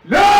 La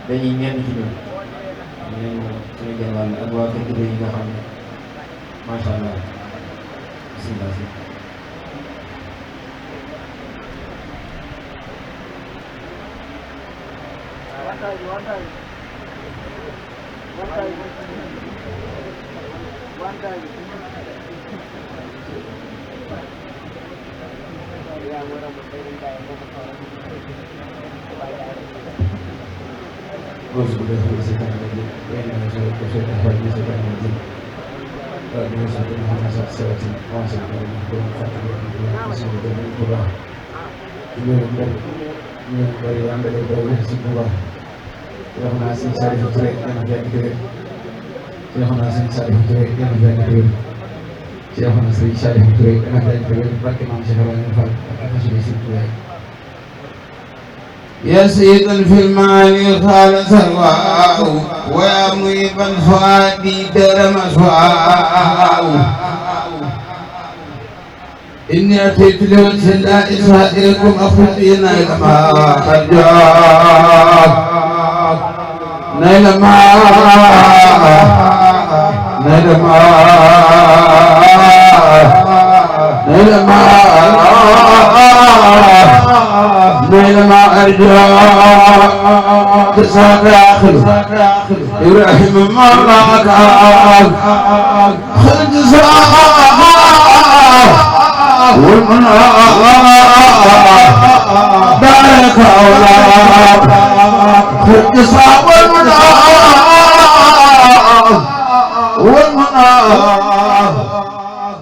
dañuy ñenn ci ñun ñenn suñu genn wàll ak waa kër gi yi nga xam ne macha allah bisimilah si. أعوذ بالله من الشيطان الرجيم وإنما نشهدك شيئا فإن الشيطان الرجيم فإن الشيطان همزة سوءة وانسى بهم كل فتح وانسى بهم كل ñu bari àndale bari ci bu baax wax naa sëñ Salif Touré dana benn kër wax naa sëñ Salif Touré dana benn kër wax naa sëñ Salif Touré dana benn kër barke maam Cheikh Ibrahima Fall ak xasida sëñ Touré يا سيدا في المال خال سرواه ويا ميبا فؤادي در مسواه إني أتيت لوجه الله إسرائيلكم أخرجينا إلى ما أرجاه نيل ما نيل ما نيل ما نيل ما أرجاه تساق آخر إبراهيم مولاك خرج والمنى بارك أولاك خرج والمنى والمنى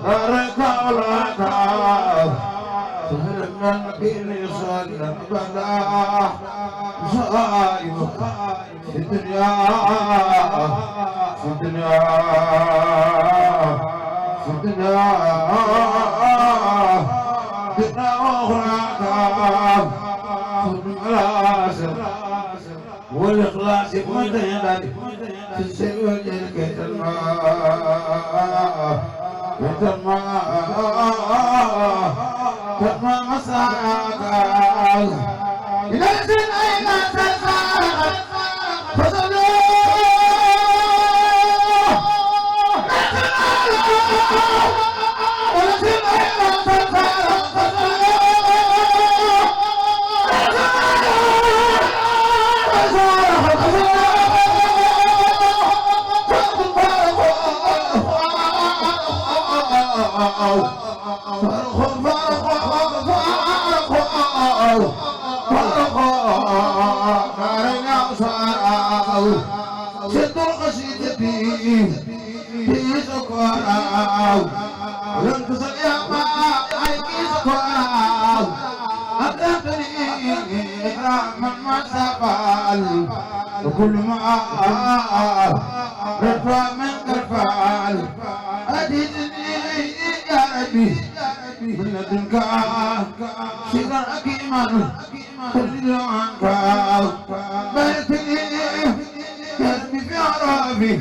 بارك أولاك سهل من بين صلى بلا صائب في الدنيا في الدنيا في الدنيا دنيا أخراك خذ العاشر والإخلاص مدينة في السر والجلك تما مساك إلى الزين أين تساق فصلوا شد القصيدة في سكوراو لم تصل يا ما عيني سكوراو أكرمتني إكراما ما سبال وكل ما رفع من كفال أجدني يا ربي من لدنك شكرا حكيما خذ عنك باركني كتبي في عرافي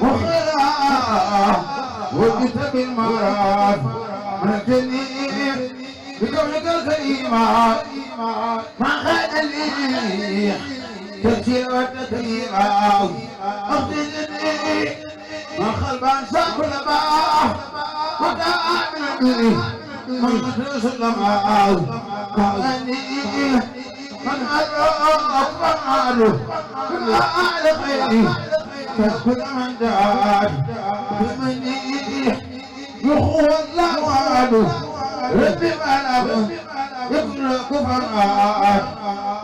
وخيرا وجدت بالمعراف منكني بقولك الكريمة ما خاد لي تبشير والتكريمة أخذني ما خلبان ساكل باه وتآمنني من مدرس اللمعاو كأني من أدعوك فمعلو من أعلى خيري فاسكت من دعاك بمني يخوى الله وعده ربي ما لكم يكن لك فرعات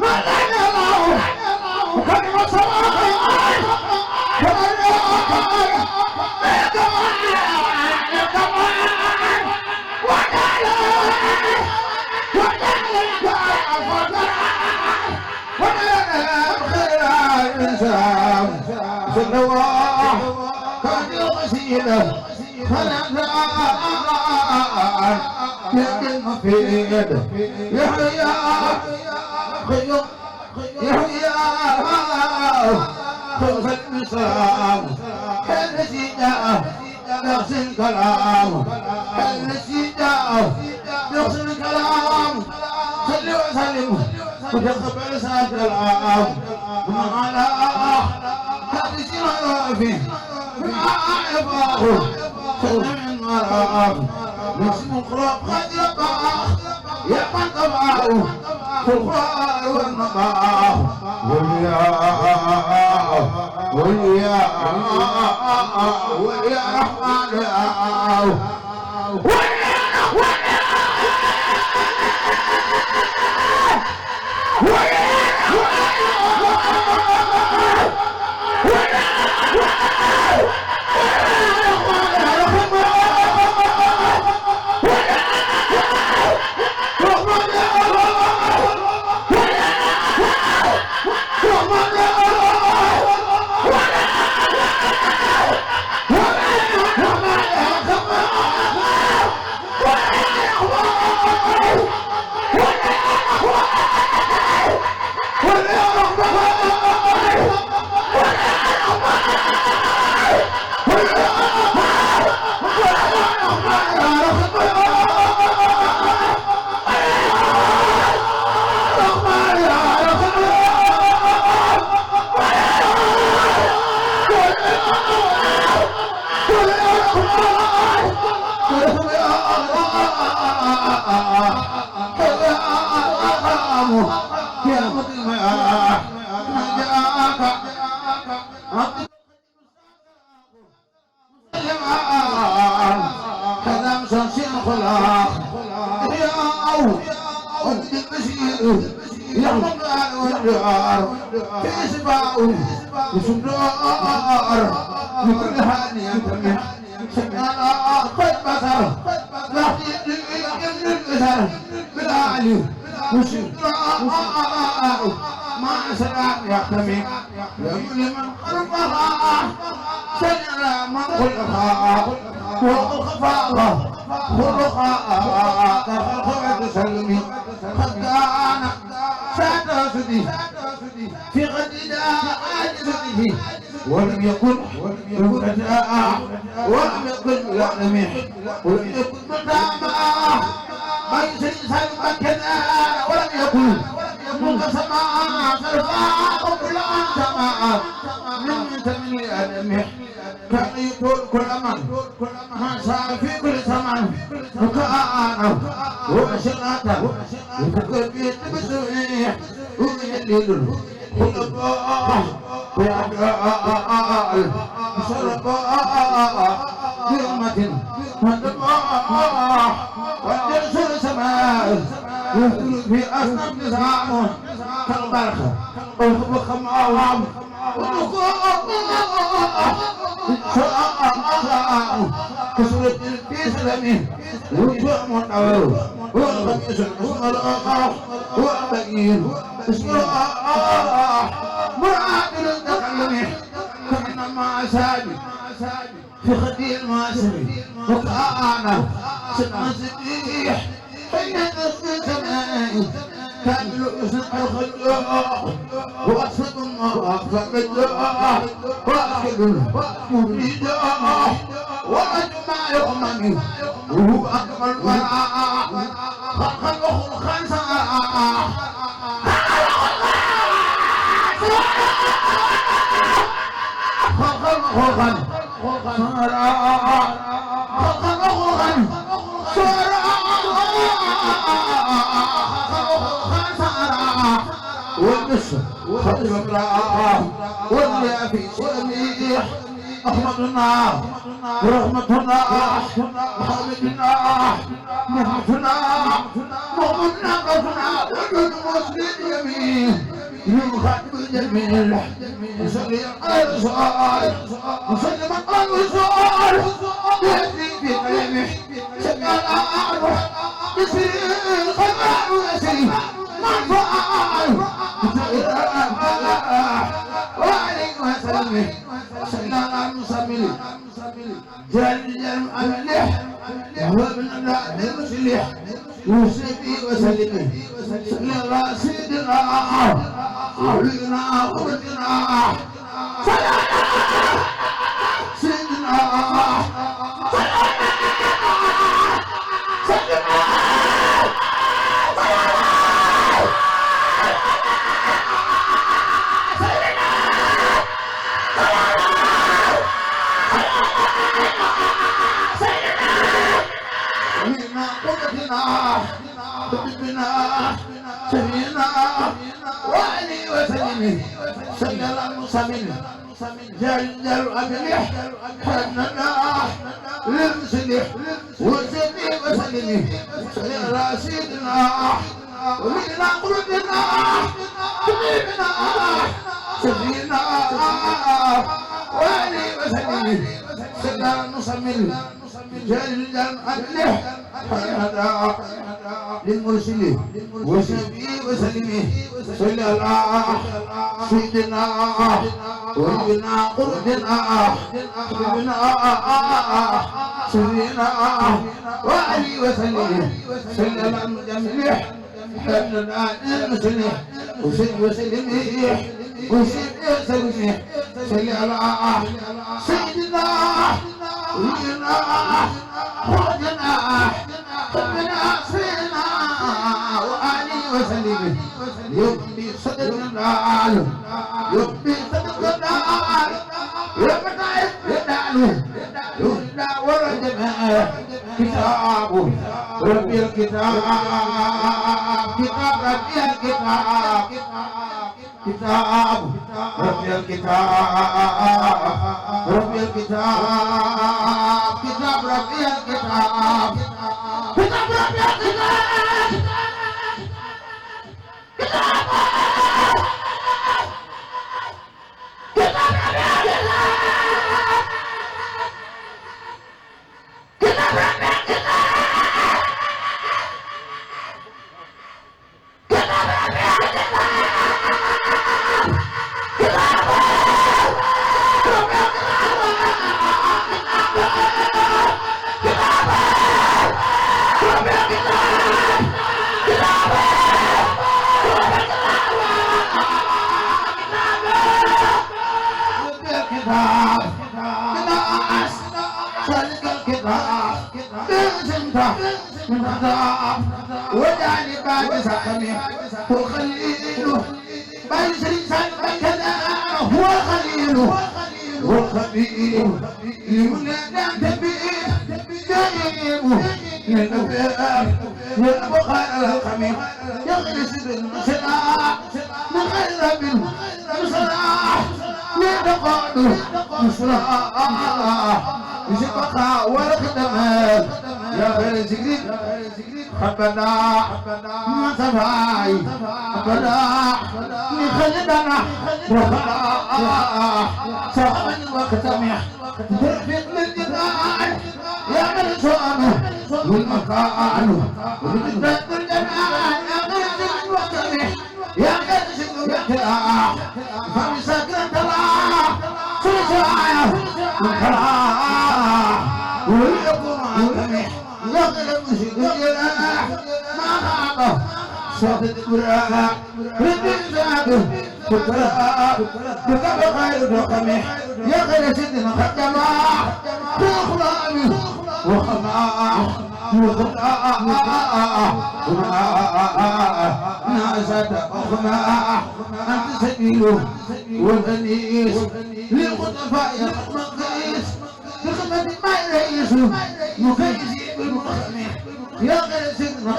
ما لنا الله وكلمة سواء صلى الله كان الغسيلة خلقان يد المفيد يحيى خير يحيى خوف النسام الذي جاء يغسل الكلام الذي جاء يغسل الكلام صل وسلم وتقبل ساعة العام وعلى حديث الرافي عائفاه سلم المرام نسم قرب قد يباح يا من تبعه الخوار والنباح واليا رحمن يا الخلاق يا أو عبد البشير يحمد والجار في سباء وسندار لكل هاني ينتمي سمعنا قد بصر نحن البشر بالعلي وسندار ما سلام يحتمي لمن قربها سنرى من خلقها والخفاء خلقها كالخلق تسلمي قد كان سادسني في غدنا عاجزني ولم يكن رفعتها ولم يكن يعلمي ولم يكن مداما بين سلسل مكنا ولم يكن منقسما سرفا قبل ان سما من تمني ادمي كان يطول كل من ما صار في كل زمان وكان وشراته وفكر بيت بسويه ويليل خلقا ويعدال شرقا بأمة هدما والجرس السماء يهدل في أصنام نظامه كالبرخة والخبخ معهم كسرت في سلمه وجوع مطور والخميس الأسمر والبقين اسمه معادل التكلم كأنما سابي في خدي الماسري وكأنا سمع سبيح بين السماء كامل اسم الخلق واصف فبدأ واخذ المريد واجمع يغمني وهو اكبر الورى خلقا وخلقا سارا خلقا والنصر خلف الله واللي في سميح أحمدنا ورحمتنا وحمدنا نعمتنا مؤمننا قفنا والمسلم يمين يخاطب الجميل وصلي على الرسول وسلم على الرسول يهدي في كلامه سمع الأعرف يسير الخبر ويسير ما فعل وعليك وسلم سلم على المصمم جل أملح وهو من الله المصلح وسلم وسلم سلم على سيدنا وعلينا وبدنا سلام سيدنا سمينا وعلي وسلم سلم المصمم جل أبلح حننا للمسلح وسلم وسلم سلم راشدنا ومنا قلوبنا حبيبنا سفينا وعلي وسلم سلم المصمم جل أبلح حننا للمرسل وسبي وسلمه صلى الله سيدنا ولينا قربنا حبيبنا سيدنا وعلي وسلمه صلى الله المجملح حبنا المسلح وسلم وسلمه وسلمه صلى الله سيدنا ولينا قربنا حبنا سيدنا وعلي وسلمه يبني صدقنا يبني صدقنا يبني يدعله يهدى ورجمه كتابه ربي الكتاب كتاب ربي الكتاب كتاب ربي الكتاب ربي الكتاب كتاب ربي الكتاب وجعلي بعد سقمي هو خليله بعد سلسال بكذا هو خليله والخبير لمنادى تبيه جايبه للنبيار والبقاء الخميم يغرس بالمسلاح من غير بالمسلاح يتقاضوا مسلاح يسبقها والخدمات يا غير ذكر حبنا ما سباي حبنا نخلدنا وخلا صاحبنا وختمه برفق للجبال يا من سؤاله والمكان والمجد والجمال يا غير ذكر وختمه يا غير ذكر وختمه فمسكنا تراه سلسايا والخلا واليقوم عنه يغلب الجراح ما خاطه صوت البراء بالبزاد بكراء بكب خير رقمه يغلب سيدنا خدمه بخلامه وخماء ناسة وخماء أنت سبيله والأنيس للخطفاء المقيس بخدمة ما يريس مكيسي بالمخمي يا غير سيدنا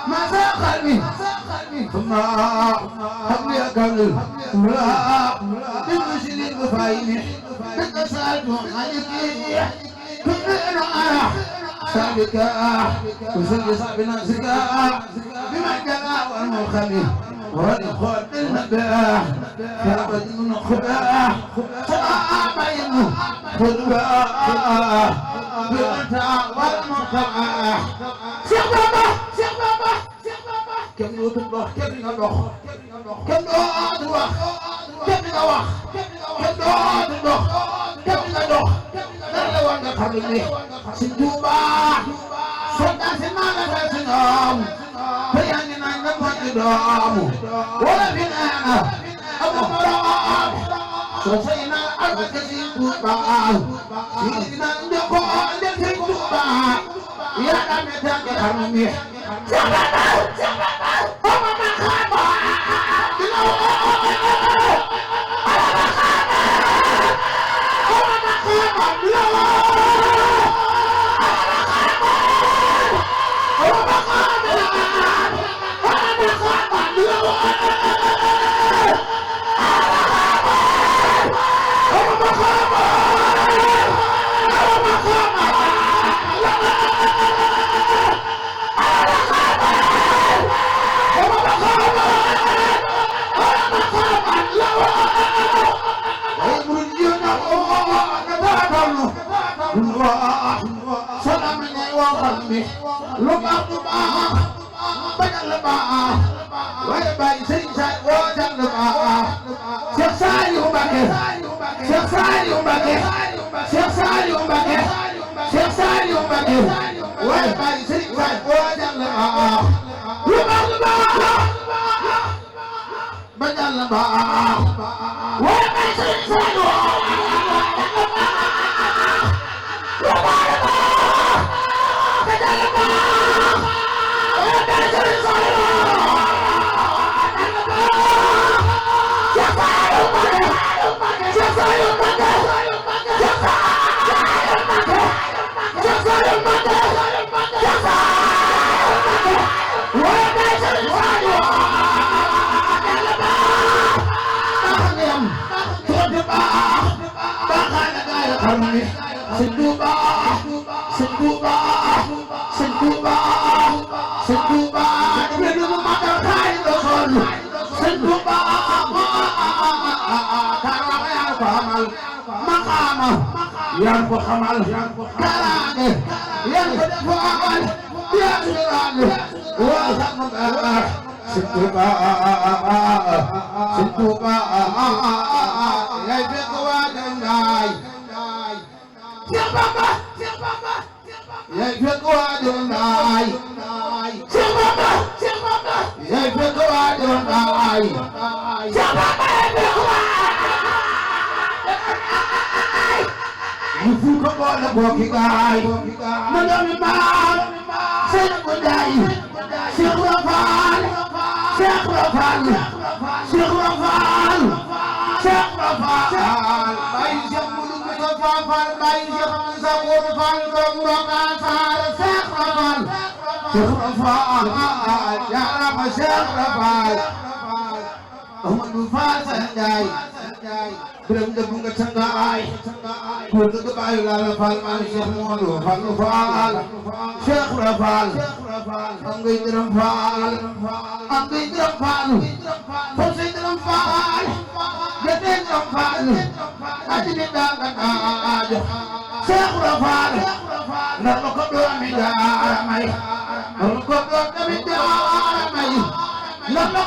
ما ساق قلبي ثم حبلي أكمل بالمسجد الغفايم بالتساعد وخالقي كلنا أنا سابك وسلي صعب نفسك بما جاء والمخمي والإخوان بالمباح كابد من الخباح صعب يمه خذباح بالمتاع والمطاع شيخ بابا كم يطبخ كم يطبخ كم يطبخ كم يطبخ كم يطبخ كم يطبخ لا وانا خلني سندوبا صدق سمعنا تسنام بياننا نبغى ندام ولا فينا أبو مرام سوسينا الكثير توبا سيدنا نجوا نجوا توبا يا دم تاج خرمي Touba Sëñ Touba dama lu mu magal xaay Rasul Sëñ Touba karama yaa ko amal maqaama yaa ko xamal karaage yaa ko defal yaa siraan wa sama Sëñ Touba Sëñ Touba yaay fekk waa Gandaay Cheikh Bamba yaay fekk waa Gandaay Cheikh Bamba yaay fekk waa Gandaay Cheikh Bamba yaay fekk waa ñu fu ko boole bokki gaay ma doomi maam Sëñ Njaay Cheikh Rafal Cheikh Rafal Cheikh Rafal Cheikh Rafal bay Cheikh Moudou Moustapha Fall bay Cheikh Moussa Kourou Fall borom Rokan Sarr Cheikh Rafal Cheikh Rafal jaarama Cheikh Rafal Amadou Fall Sëñ Njaay Biram dëggu nga cangaay ko dëgg baayu Lalla Fall maam Cheikh Modou Fall Fall Cheikh Rafal am ngay Biram Fall am ngay Biram Fall fo say Biram Fall jete Biram Fall adini danga aajo Cheikh Rafal na ko doomi jaara may na ko doomi jaara may na ko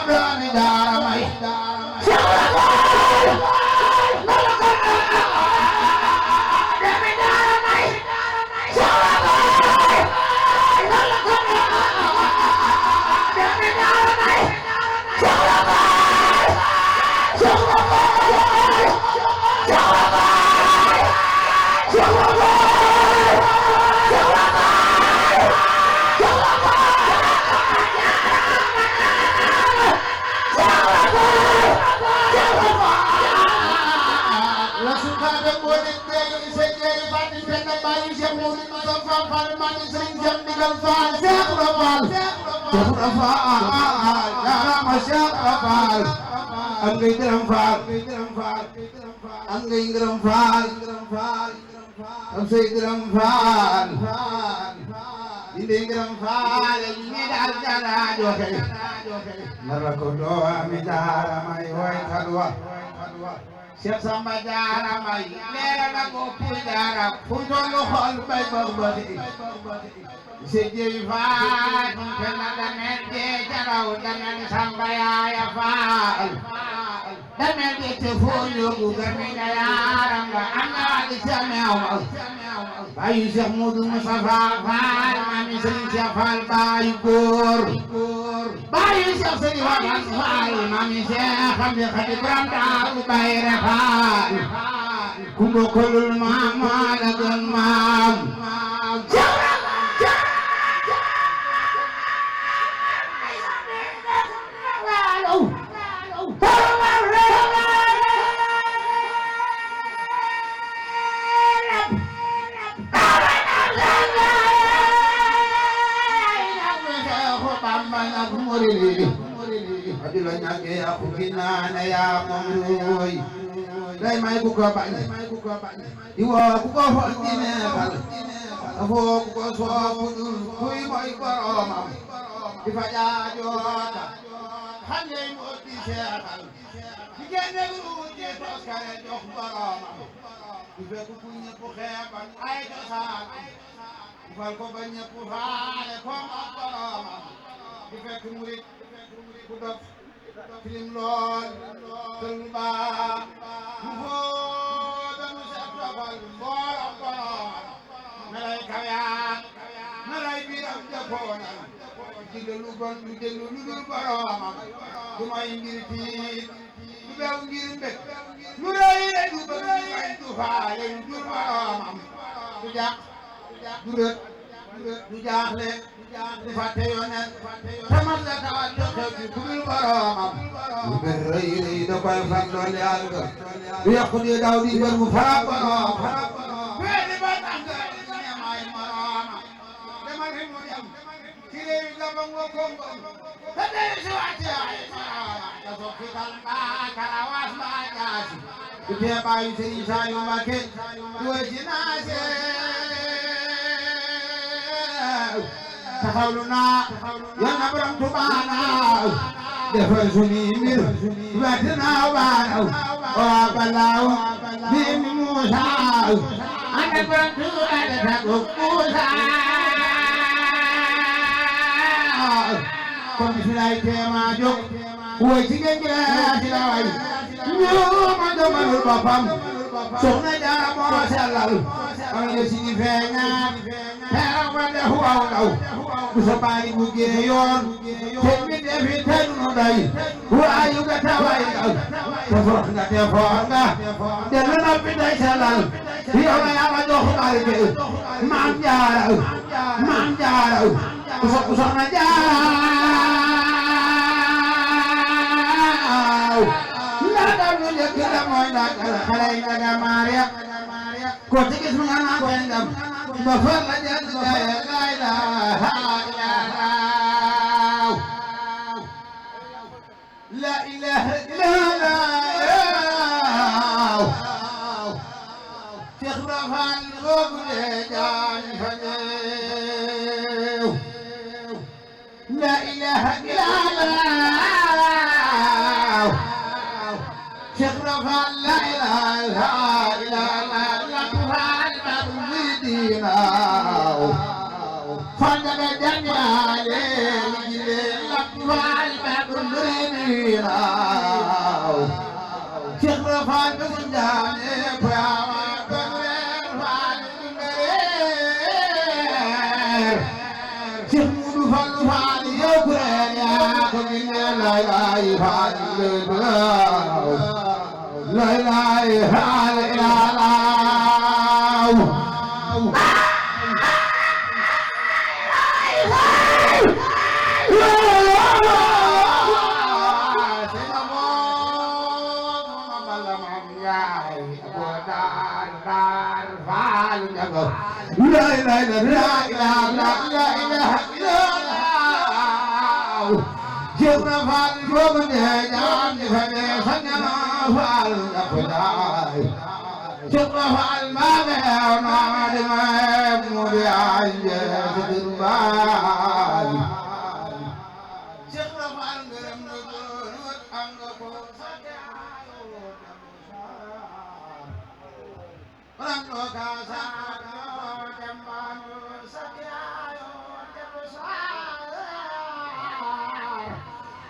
doomi jaara may am ngay Biram Fall am ngay Biram Fall am say Biram Fall indi Biram Fall ni dal jala joxe nara ko doomi jaara may way kadwa Cheikh Samba jaara may leera na ko pu jaara fu tollu xol bay bëgg Sejey Faal kenna damel je jaraw damel Samba yaaya Faal damel je te foño bu gamina yaram nga anga di samew bayu Cheikh Modou Moustapha Fall mami Serigne Cheikh Fall bayu góor bayu Cheikh Serigne Fall mami Cheikh Amdi Khadi Bram Daaru Bayre Fall ku bokkulul maam la gën maam adila ñage aku ginana ya moy day may bu ko bañ di wo ku ko fo dine bal afo ku ko so kuy moy boromam di fa jaajota xane mo di seexal di gene lu je tos kare jox boromam di fekk ku ñepp xeban ay joxaan di fal ko ba ñepp faale ko ak boromam di fekk murid ku dof tilim lool tël baa mu foo danu seet tofal mboolam boromam melay kawiyaan melay biiram jëfoonan digle lu bon du déglu lu dul boromam du may ngir tiit du bew ngir mbég lu rëy du bëgg may du faale lu dul boromam du jàq du rët du jaaxle du fàtte yonent tamat la tawat joxe bi ku dul boromam lu gën rëy rëy da koy fan doon yàlla du yàqu di daw di mbër mu fara borom weedi ba tànk ñamay moromam demal fi mu yam ci réewi Gabon wa Congo te day si wàcce ay moromam da sokki kal mbaa karawaas mbaa jaasi du tee bàyyi Serigne Saliou Mbacké du way ci naase taxawlu naa yal na borom Tuubaa naaw defar suñuy mbir wet naaw baanaw oo balaaw bi mi Muusa ànd ak borom Tuubaa de tàggoog Muusa kon bismilaay teema jóg woy ci géej gi la ci la way ñoo ma dogalul boppam soxna Jaara moo sellal am nga si di feeñaat teew ba def waw ndaw bu sa baay buggee yoon te mi defi te nu doy waayu nga taway ndaw te forox nga te foor nga dellu noppi day sellal yow la Yàlla jox barke maam Jaara soxna Jaara ndax lu njëkk la mooy ndax xale yi nga Maria ko ci gis mu nga naan koy ndam ba far la jël jaay la ilaha illallah la ilaha illallah Cheikh Rafal boobu de jaan fa ñëw la ilaha illallah Cheikh Rafal la ilaha illallah la Rafal babul midina fanda be jangale ligile la Rafal babul midina Cheikh Rafal be jangale prawa Cheikh Mudu Fall Fall yow kuréel yaa ko gine lay lay Fall lay lay Fall ilalaw la ilaha illallah Cheikh Rafal boobu de jaan di fa ne sañana Fall nga fa daay Cheikh Rafal maa ngi xew naa di ma mu di ay si dir baay Cheikh Rafal ngërëm na góor am nga ko sa jaayo ram no ka sa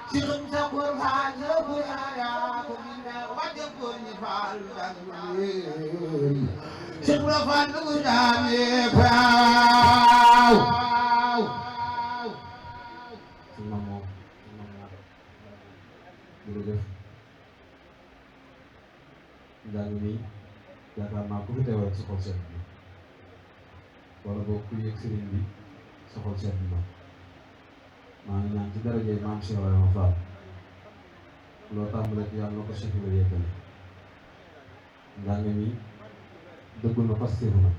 Sirum sakur Fall sakur ya ko minda wajib ko ni Fall dangul Cheikh Rafal ngu jame Fall namo jërëjëf njàng mi yaakaar naa ku fi teewal sa xol seet bi wala boo ku yëg sëriñ bi sa xol seet bi maa ngi ñaan ci darajee maam Cheikh Ibrahima Fall loo tàmbale ci yàlla ko Cheikh Ibrahima yeggale njàng mi dëggu na pasteefu na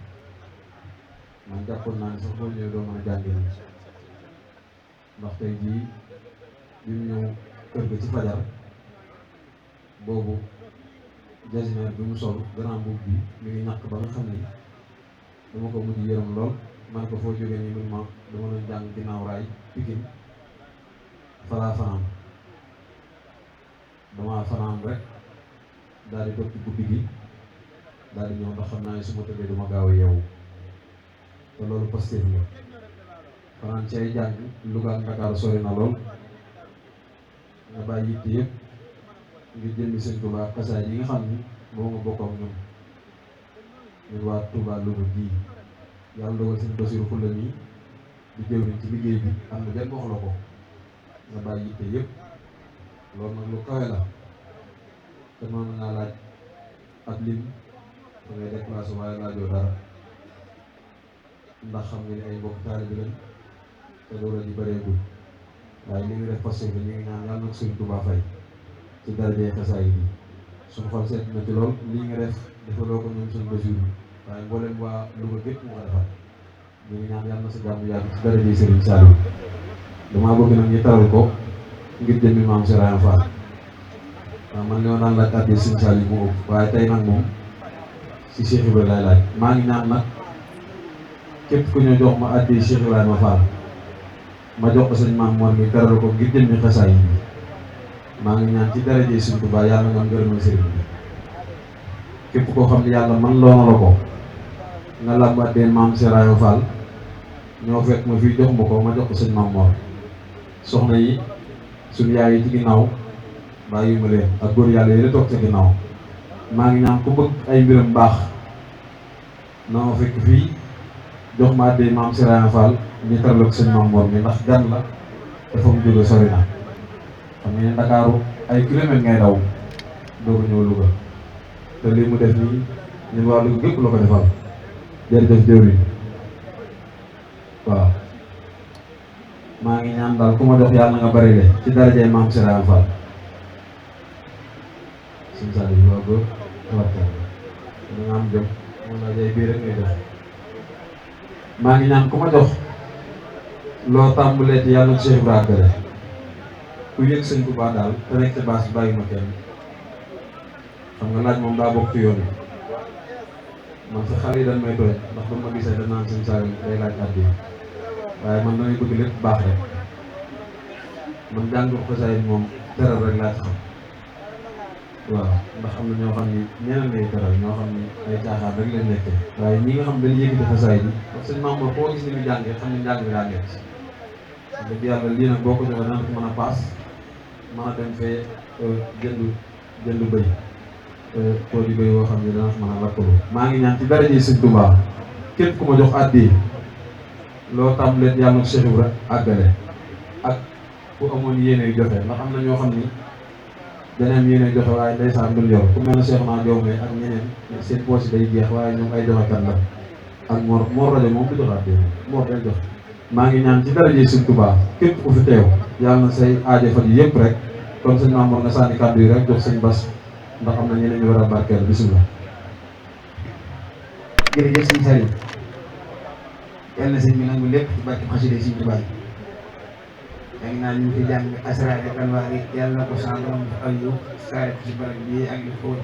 man jàppoon naa ni sax boo ñëwee doo mën a jàngee ni ndax tey jii bi mu ñëw kër ga ci fajar boobu jasineer bi mu sol grand boubou bi mi ngi ñàkk ba nga xam ni dama ko mujj yërëm lool man ko foo jógee nii mun ma dama doon jàng ginnaaw raay Pikine falaa fanaan dama fanaan rek daal di toog ci guddi gi daal di ñëw ndax xam naa ne su ma tëddee duma gaaw a yeewu te loolu Pastef la fanaan ci ay jàng Louga ak Dakar sori na lool nga bàyyi yitte yëpp ngir jëmmi Sëñ Tuubaa xasaay yi nga xam ni moo nga bokk ak ñoom ñun waa Touba Louga gii yàlla dogal Sëñ Basiru Xulla nii di jëwriñ ci liggéey bi am na benn wax la ko nga bàyyi yitte yëpp loolu nag lu kawe la te noonu nga laaj ab lim da ngay déplacé waaye laajoo dara ndax xam nga ni ay mbokk taalibe lañ te loolu di bëreegul waaye li nga def passé bi ñu ngi ñaan yàlla nag Sëñ Tuubaa fay ci darajee xasaay yi suñu xol seet na ci lool lii nga def defaloo ko ñoom suñu Basiru waaye mboolem waa Louga gépp mu nga defal ñu ngi ñaan yàlla na sa jàmm yàgg ci darajee Serigne Saliou damaa bëgg nag ñu taral ko ngir jëmmi maam Cheikh Ibrahima Fall waaw man li ma daan laaj addi Serigne Saliou mu ëpp waaye tey nag moom si Cheikh Ibrahima lay laaj maa ngi ñaan nag képp ku ñu jox ma addi Cheikh Ibrahima Fall ma jox ko sëñ Maam Mor mi teral ko ngir jëmmi xasaay yi maa ngi ñaan ci daraje Sëñ Tuubaa yàlla nga am ngërëmal sëriñ bi képp koo xam ne yàlla man loo na la ko nga làmbaatee maam Serayo Fall ñoo fekk ma fii jox ma ko ma jox ko sëñ Maam Mor soxna yi suñu yaay yi ci ginnaaw bàyyi ma leen ak góor yàlla yi la toog ca ginnaaw maa ngi ñaan ku bëgg ay mbiram baax na ma fekk fii jox ma àddee maam Serayo Fall ñu teral ko sëñ Maam Mor mi ndax gan la te fa mu jóge sori na xam nga ne Ndakaaru ay kilomètres ngay daw doo ko ñëw Louga te lii mu def nii ñun waa Louga gépp la ko defal jërëjëf jëwriñ waaw maa ngi ñaan daal ku ma jox yàlla nga bari le ci darajay maam Serayo Fall suñu saa yi waa góor tabarkalla da nga am jëm moom laa jay bii rek ngay def maa ngi ñaan ku ma jox loo tàmbalee ci yàlla Cheikh Ibrahima Gare ku yëg sëñ Tuubaa daal te nekk ci baas bàyyi ma kenn xam nga laaj moom daa bokk ci yoon bi man sa xale yi dañ may tooñ ndax ba ma gisee dañ naan sëñ Saliou day laaj àddi waaye man damay bëgg lépp baax rek man jàng xasaayid moom teral rek laa ci xam waaw ndax am na ñoo xam ni ñeneen lay teral ñoo xam ni ay caaxaan rek leen nekkee waaye ñi nga xam dañuy yëkkati xasaayid yi parce que sëñ Maam Mor koo gis ni mu jàngee xam ne njàng daa nekk dëgg yàlla lii nag boo ko joxee dana ko mën a paas mën a dem fee jënd bëy koo di bëy woo xam ne dana mën a lakkaloo maa ngi ñaan ci daraje Sëñ Tuubaa képp ku ma jox àddi loo tàmbalee yàlla na Cheikh Ibra àggale ak ku amoon yéene joxe ndax am na ñoo xam ni daneen yéene joxe waaye ndeysaan dul yor ku mel ne Cheikh naa jow ak ñeneen seen poos yi day jeex waaye ñoom ay joxekat la ak Mor rajo moom du jox àddi Mor day jox maa ngi ñaan ci daraje Sëñ Tuubaa képp ku fi teew yàlla na say aajo faj yëpp rek kon sëñ Maam Mor nga sànni kàddu yi rek jox sëñ Bass ndax am na ñeneen ñu war a barkeel bisimilah. jërëjëf sëñ Saliou yal na sëñ bi nangu lépp ci barke xasida Sëñ Tuubaa yi yaa ngi naan ñu fi jàng asraar ak anwaar yi yàlla na ko sant borom ay yu saare ko ci barab bi ak li fóot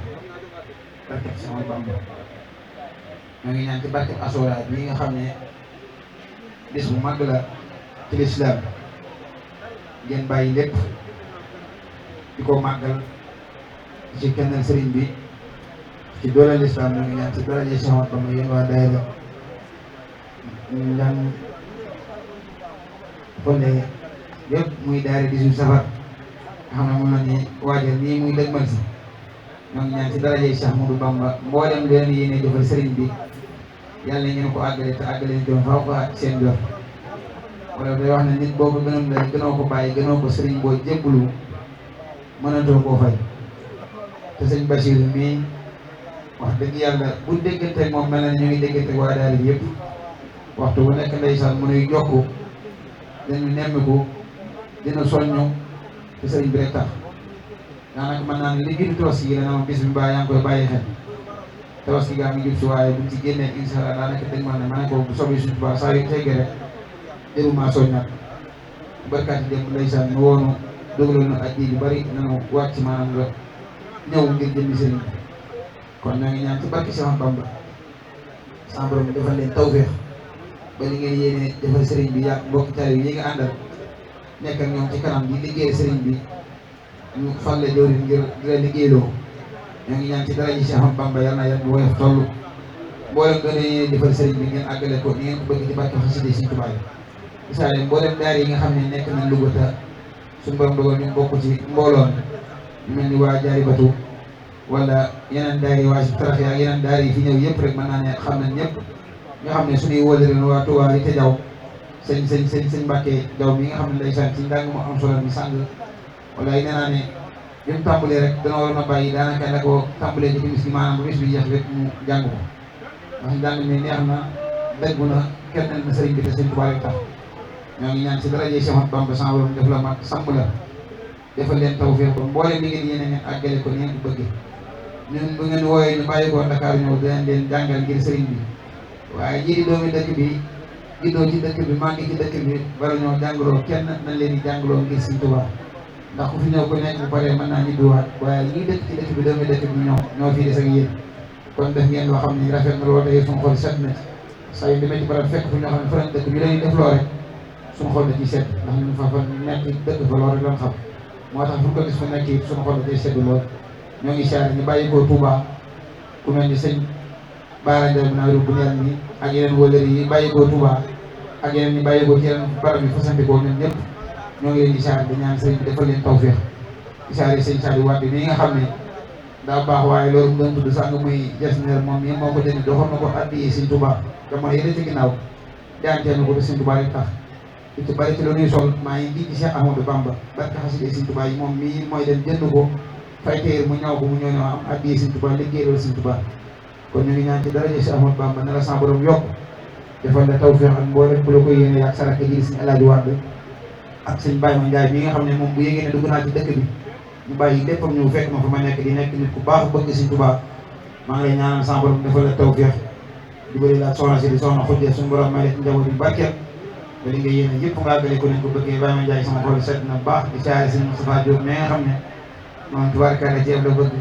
barke sama Bamba ñoo ngi ñaan ci barke Asoora bi nga xam ne bis bu mag la ci lislaam ngeen bàyyi lépp di ko màggal ci kennal sëriñ bi ci dooleel lislaam ñoo ngi ñaan ci dooleel Cheikh Ahmadou Bamba yéen waa daayira ñaan fonde yëpp muy daayira 18 safar nga xam ne moom la ñuy waajal nii muy dëgmal si ñoo ngi ñaan ci daraje Cheikh Ahmadou Bamba mboolem leen yéene defal sëriñ bi yàlla ngeen ko àggale te àggale doon faaw ko ak seen jot wala day wax ne nit boo ko gënoon la gënoo ko bàyyi gënoo ko sëriñ boo jébbulu mënatoo koo fay te sëñ Bachir mii wax dëgg yàlla bu déggante moom mel na ñu ngi déggante waa daal yëpp waxtu bu nekk ndeysaan mu nuy jokku dañu nemmiku dina soññu te sëriñ bi rek tax daanaka mën naa ne li gën tabaski gi la na ma bis bi mbaa yaa ngi koy bàyyi xel tabaski gaa ngi jub si waaye buñ ci génnee incha allah daanaka dañ ma ne ko bu soobee suñu baax saa yu teggee rek jëruma soññat barkaati dem ndeysaan ñu woonu dogaloon na aj yu bari nanu wàcc maanaam nga ñëw ngir jëndi sëriñ bi kon ñoo ngi ñaan ci barki Cheikh Bamba sama borom defal leen tawfeex ba li ngeen yéene defal sëriñ bi yàgg mbokki taalibe yi nga àndal nekk ak ñoom ci kanam di liggéey sëriñ bi ñu fal la jëwriñ ngir di la liggéeyloo ñoo ngi ñaan ci dara ji Cheikh Bamba yal na yan bu woyof toll mboolem gën a yéene defal sëriñ bi ngeen àggale ko ni ngeen ko bëgg ci barki xasida Sëriñ Tuubaa yi isaale mboolem daara yi nga xam ne nekk nañ Louga ta suñu borom dogal ñu bokk ci mbooloon ñu mel ni waa Jaaribatu wala yeneen daara yi waa si tarax ak yeneen daara yi fi ñëw yëpp rek mën naa ne xam nañ ñëpp nga xam ne suñuy wóolare waa Touba yi te jaw sëñ Mbàkke jaw mi nga xam ne ndeysaan ci njàng mu am solo mi sàng wala yi nee naa ne bi mu tàmbalee rek dana waroon a bàyyi daanaka la ko tàmbalee ci timis gi maanaam ba bis bi jeex rek mu jàng ko ndax njàng mi neex na déggu na kenn na sëriñ bi te sëñ Tuubaa rek tax ñoo ngi ñaan ci daraje Cheikh Ahmadou Bamba sama borom def la mag sàmm la defal leen tawfeex ba mboolem li ngeen yéene ngeen àggale ko ni ngeen ko bëggee ñun bu ngeen wooyee ñu bàyyi ko Dakar ñëw dinañ leen jàngal ngir sëriñ bi waaye ñii di doomi dëkk bi juddoo ci dëkk bi màgg ci dëkk bi bala ñoo jàngaloo kenn nañ leen di jàngaloo ngir Sëriñ Tuubaa ndax ku fi ñëw ku nekk bu paree mën naa ñibbiwaat waaye ñii dëkk ci dëkk bi doomi dëkk bi ñoo fii des ak yéen kon def ngeen loo xam ne rafet na loolu tey suñu xol set na ci saa yu demee ci barab fekk fu ñoo xam ne faran dëkk bi lañuy def loo rek suñu xol da ciy sedd ndax ñun fa nekk dëkk fa loolu rek lañ xam moo tax fu ko gis fu nekk it suñu xol da ciy sedd lool ñoo ngi siyaare ñu bàyyi ko Touba ku mel ni sëñ Baara Ndiaye bu nawet bu neen mi ak yeneen wëlëri yi bàyyi ko Touba ak yeneen ñi bàyyi ko ci yeneen barab yi fasandikoo ñun ñëpp ñoo ngi leen di siyaare di ñaan sëriñ bi defal leen tawfeex di siyaare sëñ Saliou Wade mi nga xam ne daa baax waaye loolu mu doon tudd sànq muy gestionnaire moom mii moo ko jënd doxal na ko addi sëñ Touba jamono yéen ci ginnaaw jaantee na ko ba sëñ Touba rek tax li ci bari ci lu ñuy sol maa ngi gis ci Cheikh Ahmadou Bamba barke xasida sëñ Touba yi moom mii mooy dem jënd ko fay téer mu ñëw ko mu ñëw am addi sëñ Touba liggéey loolu sëñ Touba kon ñu ngi ñaan ci daraja Cheikh Ahmadou Bamba na la sa borom yokk defal la tawfeex ak mboolem bu la koy yéene ak saraka ji sëñ El Hadj Wade ak sëñ Baye Ma Ndiaye mi nga xam ne moom bu yégée ne dugg naa ci dëkk bi ñu bàyyi léppam ñu fekk ma fa ma nekk di nekk nit ku baax bëgg sëñ Touba maa ngi lay ñaanal sa borom defal la tawfeex di bëri la soxna si di soxna xujjee suñu borom may def njaboot yu barkeel ba li nga yéene yëpp nga àggale ko nañ ko bëggee Baye Ma Ndiaye sama xol set na baax di siyaare sëñ Moustapha Diop mais nga xam ne moom tubaarkalla ceeb la bëgg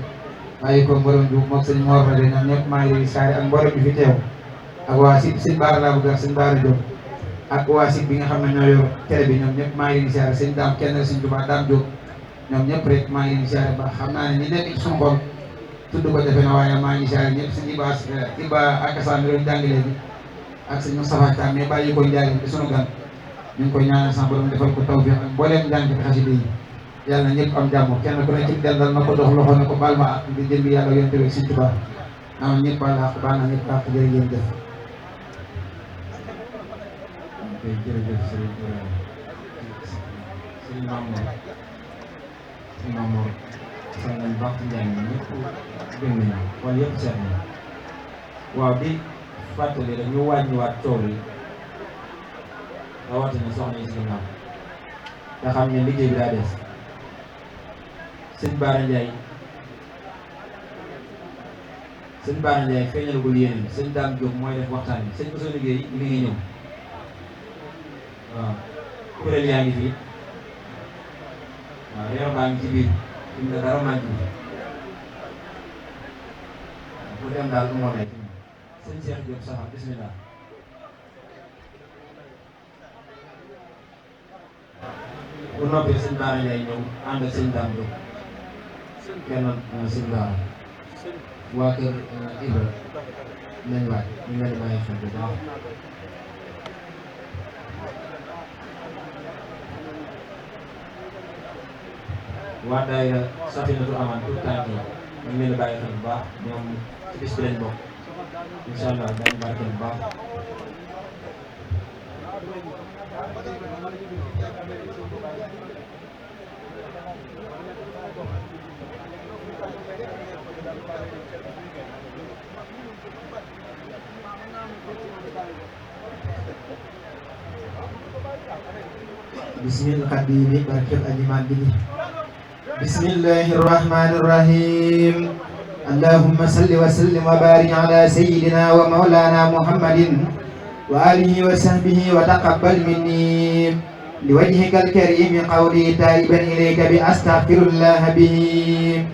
bàyyi ko mborom Diouf moom sëñ Mor la de ñoom ñëpp maa ngi leen di siyaare ak mborom bi fi teew ak waa si sëñ Baara laa bëgg ak sëñ Baara Diop ak waa si bi nga xam ne ñoo yor télé bi ñoom ñëpp maa ngi leen di siyaare sëñ Daam kenn sëñ Touba Daam Diop ñoom ñëpp rek maa ngi leen di siyaare baax xam naa ne ñi nekk ci suñu xol tudd ko defe na waaye maa ngi siyaare ñëpp sëñ Iba Akassa mi doon jàngale bi ak sëñ Moustapha Thiam mais bàyyi ko njaarim bi sunu gan ñu ngi koy ñaanal sa borom defal ko tawfeex ak mbooleem njàngkat xasida yi yàlla na ñëpp am jàmm kenn ku ne ci dendal na ko dox loxo na ko baal ma ak di jëmbi yàlla yonent bi sëñ Touba am ñëpp baal ak baal na ñëpp ak jërë ngeen jëf jërëjëf sëriñ Mamour sëriñ Mamour sant nañ baax ci njàng mi ñëpp gën nañu wala yëpp seet na waaw di fàttali rek ñu wàññiwaat coow yi rawatina soxna yi si ginnaaw te xam ne liggéey bi daa des sëñ Baara Ndiaye feeñalagul yéen sëñ Dame Diop mooy def waxtaan bi sëñ Ousseynou Gueye mi ngi ñëw waaw kuréel yaa ngi fii waaw yor baa ngi ci biir fi mu ne dara manqué bu dem daal du moo nekk sëñ Cheikh Diop saxam bismillah bu noppee sëñ Baara Ndiaye ñëw ànd ak sëñ Dame Diop kenn sëñ Baara waa kër Ibra nañ waaj ñu leen bàyyi xel bu baax waa daayira Safinatu Aman tout tànk yi ñu ngi leen di bàyyi xel bu baax ñoom ci bis bi lañ bokk incha allah dañu barkeel bu baax bismil qadimi barkeb ajiman bi bismillahir rahmanir rahim allahumma salli wa sallim wa barik ala sayyidina wa maulana muhammadin wa alihi wa sahbihi wa taqabbal minni liwajhika alkarim qawli taiban ilayka bi astaghfirullah bihi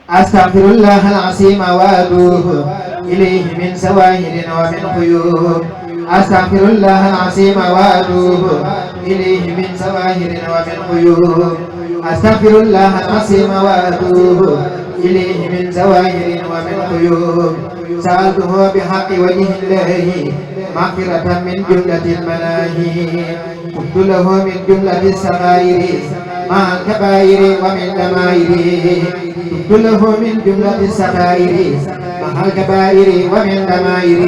astaghfirullah alazim wa atubu ilayhi min sawahidin wa min quyub astaghfirullah alazim wa atubu إليه من سواهر ومن قيوب أستغفر الله العظيم وأتوب إليه من سواهر ومن قيوب سألته بحق وجه الله مغفرة من جملة المناهي قلت له من جملة الصغائر مع الكبائر ومن دمائر قلت له من جملة الصغائر مع الكبائر ومن دمائر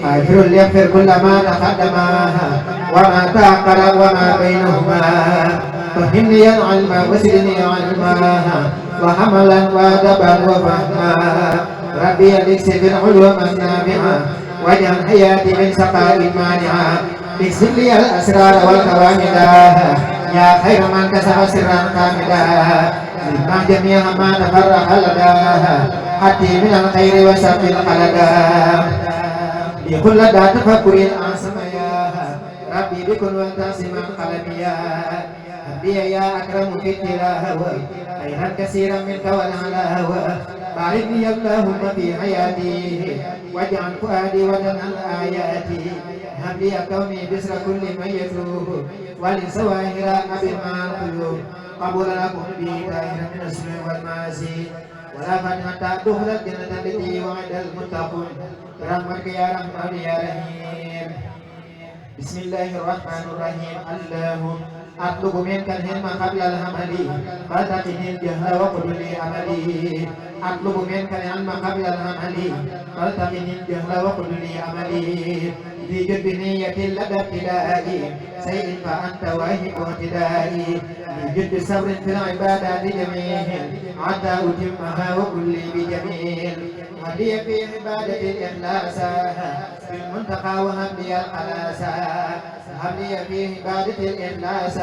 غافر ليغفر كل ما تقدم وما تأخر وما بينهما فهمني العلم وزدني علما وحملا وأدبا وفهما ربي اكسب العلوم النافعة واجعل حياتي من سقاء مانعة اكسب لي الأسرار والكوامدا يا خير من كسب سرا كاملا مما جميع ما تفرق لداها حتى من الخير وسق القلدا لكل دا تفكر أعصمياها ربي بكل والتاسم قلميا ربي يا أكرم في التلاوة خيرا كثيرا منك والعلاوة بارك اللهم في حياتي واجعل فؤادي ودنا الآيات هب لي كوني بسر كل من يتوب ولسواهر أبي مع القلوب قبول لكم بي دائرا من السر والمعاصي ولا فتحة دخل الجنة التي وعد المتقون برحمتك يا رحمن يا رحيم بسم الله الرحمن الرحيم الله أطلب منك الهمة قبل الهمل فلتقني الجهل وقل لي عملي أطلب منك العلم قبل الهمل فلتقني الجهل وقل لي عملي في جد نية لدى ابتدائي سيء فأنت واهب اهتدائي في جد صبر في العبادات جميل حتى أتمها وكل لي بجميل هدي في عبادة الإخلاص في المنتقى وهب لي الخلاص هب لي في عبادة الإخلاص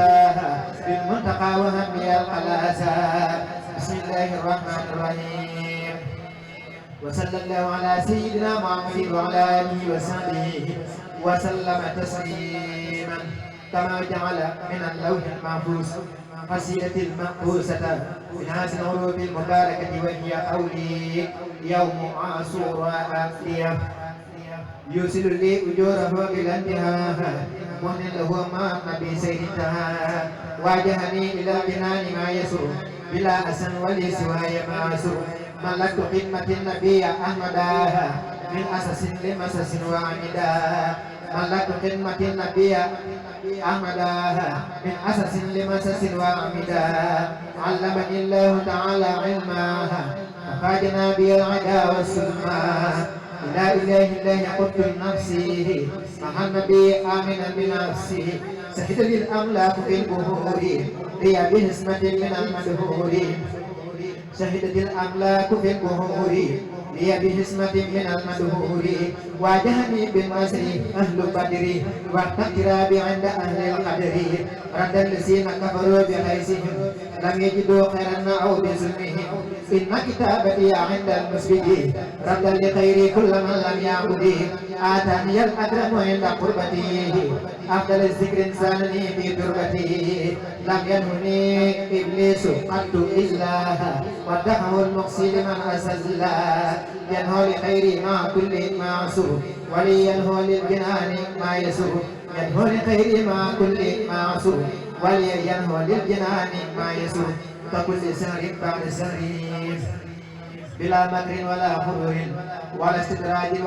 في المنتقى وهب لي الخلاص بسم الله الرحمن الرحيم وصلى الله على سيدنا محمد وعلى آله وصحبه وسلم تسليما كما جعل من اللوح المحفوظ قصيدة المقبوسة من هذه العروض المباركة وهي قولي يوم عاشوراء يوصل لي أجوره بلا انتهاء مهن له ما النبي سيد انتهى واجهني إلى الجنان ما يسر بلا أسن ولي سواي ما أسر ملكت خدمة النبي أحمدا من أسس لمسس وعمدا ملكت خدمة النبي أحمدا من أسس لمسس وعمدا علمني الله تعالى علما أخرجنا به العدا والسلما لا إله إلا هي قلت لنفسي مع النبي آمنا بنفسي سحت للأملاك في البهور هي بنسمة من المدهور شهدت الأملاك في البهور هي بنسمة من المدهور واجهني بالنصر أهل بدر واقتراب عند أهل القدر رد الذين كفروا بغيظهم لم يجدوا خيرا أو بظلمهم إن كتابتي عند المسجد رد لخيري كل من لم يعبدي آتاني الأكرم عند قربتي أفضل الذكر إنسانني في تربتي لم ينهني إبليس قط إلا ودعه المقصي لمن أسل ينهو لخيري مع كل معصور ولينهو للجنان ما يسر ينهو لخيري مع كل معصور ولينهو للجنان ما يسر ككل سهر بعد سهر بلا مكر ولا خبر ولا استدراج